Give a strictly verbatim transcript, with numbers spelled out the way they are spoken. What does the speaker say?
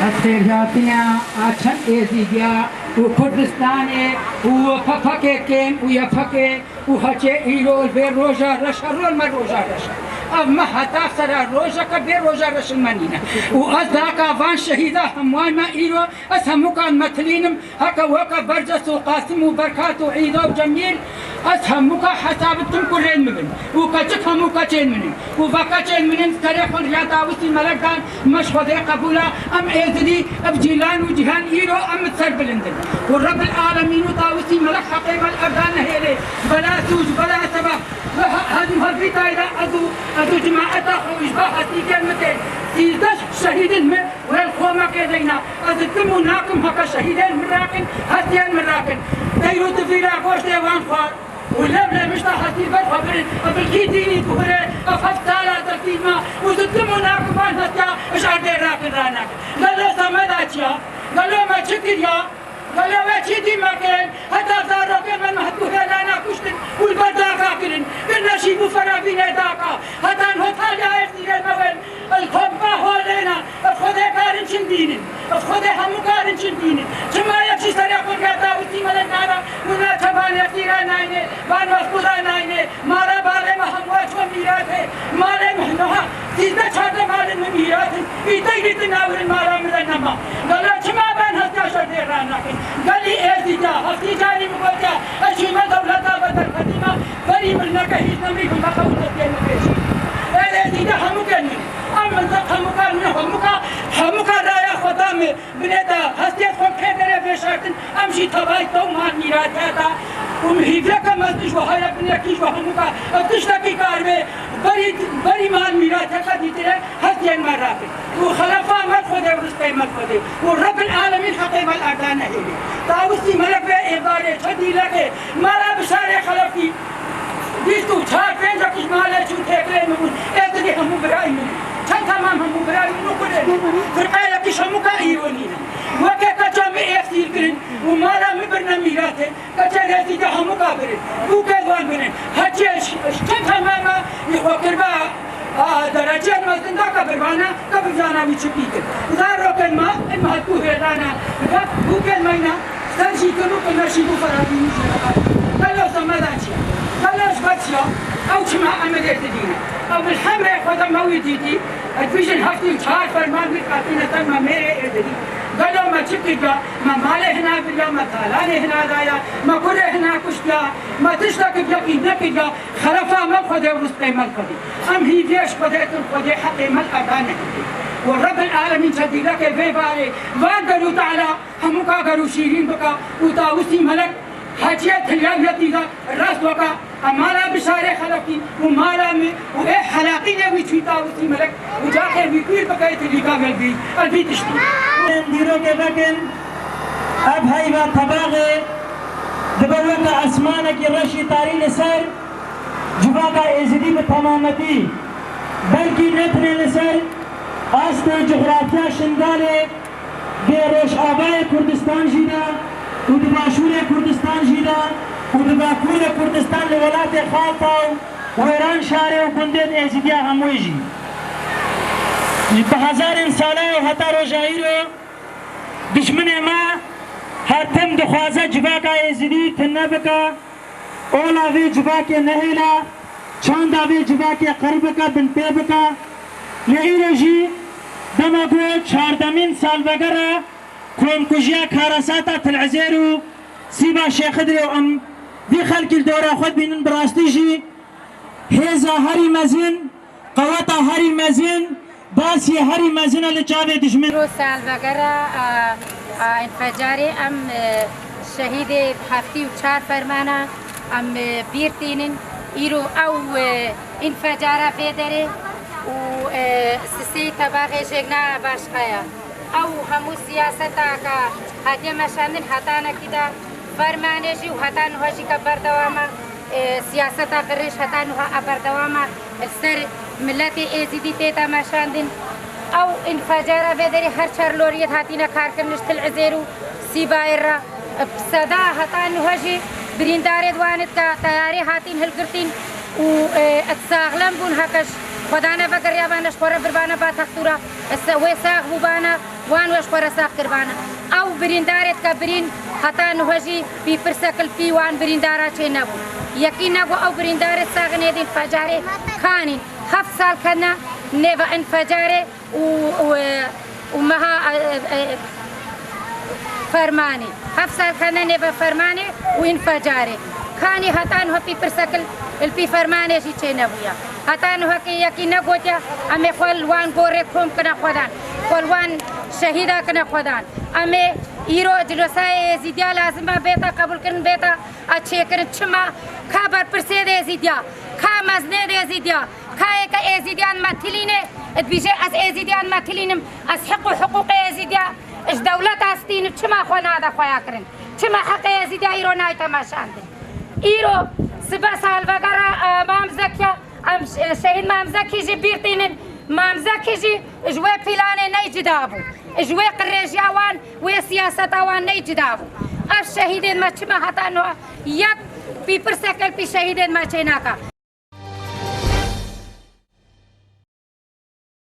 Ez xêrhatine a çend Êzîdiya û Kurdistanê û P P K kêm û Y P G û H T ê îro li vê roja reş e, rol me roja reş e. Ev me heta sera rojeke bê roja reş li me nîne. Û ez daka van şehîda hemûyan me îro, ez hemûkan metilînim, heke weke Berces û Qasim û Berkat û Îda û Cemîl, ez hemûka hesab dikim ku rên min bin. Û keçik hemû keçên min in. Û ve keçên min in, serê xwe riya Tawusî Melek dan, me ji Xwedê qebûl e, em Êzidî, ev Cîlan û Cîhan îro em li ser bilind in. Û Rebbil Alemîn û Tawusî Melek heqê me li erda nehêlê. Bela sûc, bela sebeb. Ve he-, hezû hevî tayda ez û, ez û cimaeta xwe û ji ba hestîkên min tên. Sîzdeh şehîdin min wê li xwe me qêdeyna. Ez dikim û nakim heke şehîdên min rakin, hestiyên min rakin. Teyr û tivîra goştê wan xwar. Û lev lemişta hestî ber xwe birin, ev li kî dînî guhire, ev heft sala tekî ma, û zitim û nakim van hestiya ji erdê rakin ranakin. Gelo semeda çi ya? Gelo me çi kiriya? Gelo we çi dî me kirin? Heta zarokên me, me heku hêlana kuştin û li ber daka kirin. Kirine şîv û ferabînê daka. Heta niho taliya êrsîrê me wen. Li xwe biba holêna, ev Xwedê karin çin dînin. Ev Xwedê hemû karin çin dînin. Çima yek jî serê xwe riya Dawitî Melek nara, û naçe van yekî re nayne, van mefkûra nayne, mala balê me hemû çû mîratê, malê me niha, sîzdeh çardeh malên me mîratin, îtey dîtin nawirin mala min re nema. Gelo çima ben hestiya şerdê ranakin? Gelî Êzîda, heftî carî min gotiya, ez çûme dewleta be derfetî me, Berî mirineke hîç nemrî bi me xew û destê min pêş. Êdî de hemûkên min. Em mintiq hemûka min, hemûka, hemûka raya xwe da me. Binê de hestiyê xwe kê derê vêşartin, em jî tevayî dew mal mîratiya da. Û hîviyeke mezin ji we heye, binekî ji we hemûka. Ev tiştekî kar be. Berî, berî mal mîratiyeke dîtire hestiyên me rakin. Û xelefa me Xwedê û rizqê me Xwedê. Û Rebbil Alemîn heqê me li erda nehêlê. Tawusî Melek vê êvarê çe dîlekê. Mala Bişarê Xelefî, bîst û çar pêncek ji malê çû têkilê min bûn. Êzidî hemû birayî min. Çend temam hemû birayî min û kurê min. Firqeyekî ji hemûka îro nîne. Weke keça min êsîr kirin û mala min birine mîratê. Keçê Êzidî hemûka birin. Bûkê wan birin. Heçê ji, ji çend temama xwe kiriba. A, dereceyên mezin da ke birbana, ke bivana wî çi bî kir. Zarokên me, em heku hêlana, bi bûkên me yîna, ser jî kir û kir neşî bû ferabînî jê re. Gelo semeda çi ye? Gelo ji ber çi ye? Ew çima em ê didîne? Ew bi hemrê xwe de me wî dîtî, ez dibêjin heftê û çar ferman wî qatîne ser me mêrê Êzidî. Gelo me çi kiriya? Me malê hina biriya, me talanê hina daya, me kurê hina kuştiya, me tiştekî yekî nekiriya. Xelefa me Xwedê û rizqê me Xwedê. Em hîviyê ji Xwedê kin, Xwedê heqê me li erda nehêlê. Û Rebbil Alemîn çedîlekê vê barê, van Derû Teala hemûka gerû şîrîn bika û Tawusî Melek heciyê tilya yetî de rast weka em mala Bişarê Xelefî û mala me û ê helaqînê wî çûyî Tawusî Melek û caxê wî pîr bike tilîka me bî. Elbî tiştî. Em dîrokê vekin, ev heyva tebaxê dibe weke esmanekî reşî tarî li ser civaka Êzidî bi temametî, belkî ne tenê li ser astê cografya Şingalê, di Rojavayê Kurdistan jî de û di Başûrê Kurdistan jî de û di Bakurê Kurdistan li welatê Xalta û Wêranşarê û gundên Êzidiya hemûyê jî. Ji bi hezarên sala û heta roja îro dijminê me her tim dixwaze civaka Êzidî tune bike, ola vê civakê nehêle, çanda vê civakê qir bike, binpê bike. Lê îro jî dema ku çardemîn salvegera komkujiya karasata Til Izêr û Sîba Şêxidrê û em vî xelkî li dora xwe dibînin, bi rastî jî hêza herî mezin, qeweta herî mezin, basiyê herî mezin e li çavê dijmin. Îro salvegera, a, a, înfecarê em, e, şehîdê heftî û çar fermana em, e, bîr tînin. Îro ew, e, înfecara vê derê û, e, sisê tebaxê jêkna başqaya. Ew hemû siyaseta ke hatiye meşandin hetanekî de fermanê jî û heta niha jî ke berdewam e, e, siyaseta qirêj heta niha e berdewam e, li ser miletê Êzidî tête meşandin. Ew înfecara vê derê her çar loriyê hatine karkirin ji Til Izêr û Sîbayê re. Bi seda heta niha jî birîndarê di wan e ke teyarê hatîn hilgirtîn û, e, saxlem bûn heke ji Xwedane vegeriya bane ji xwe re birbane ba textûra, wê sax bûbane, wan we ji xwe re sax kirbane. Ew birîndarê dike birîn, heta niha jî pîpirsek li pî wan birîndara çê nebû. Yekî negot ew birîndarê saxin êdî înfecarê kanîn. Heft sal kene nêve înfecarê û, û, û meha, e, e, e, fermanê. Heft sal kene nêve fermanê û înfecarê. Kanî heta niha pîpirsek li, li pî fermanê jî çê nebûye. Heta niha kê yekî negotiye, em ê xwe li wan gorê kom kine xwedan. Xwe li wan şehîda kine xwedan. Em ê îro cilosayê Êzîdiya lazim e bêta qebûlkirin, bêta a çêkirin. Çima? Ka berpirsê de Êzîdiya, ka mezinê de Êzîdiya, ka yeke Êzîdiyan me tilîne, dibîje ez Êzîdiyan me tilînim, ez heq û hiqûqê Êzîdiya ji dewleta stînim, çima xwe nade xweya kirin? Çima heqê Êzîdiya îro nayte meşandin? Îro sibe salvegera, e, Mam Zekiya, em ş-, şehîd Mam Zekî jî bîr tînin. Mam Zekî jî ji wê planê ney cida bû. Ji wê qirêjiya wan, wê siyaseta wan ney cida bû. Ev şehîdên me çima heta niha yek pîpirsek li pî şehîdên me çênaka?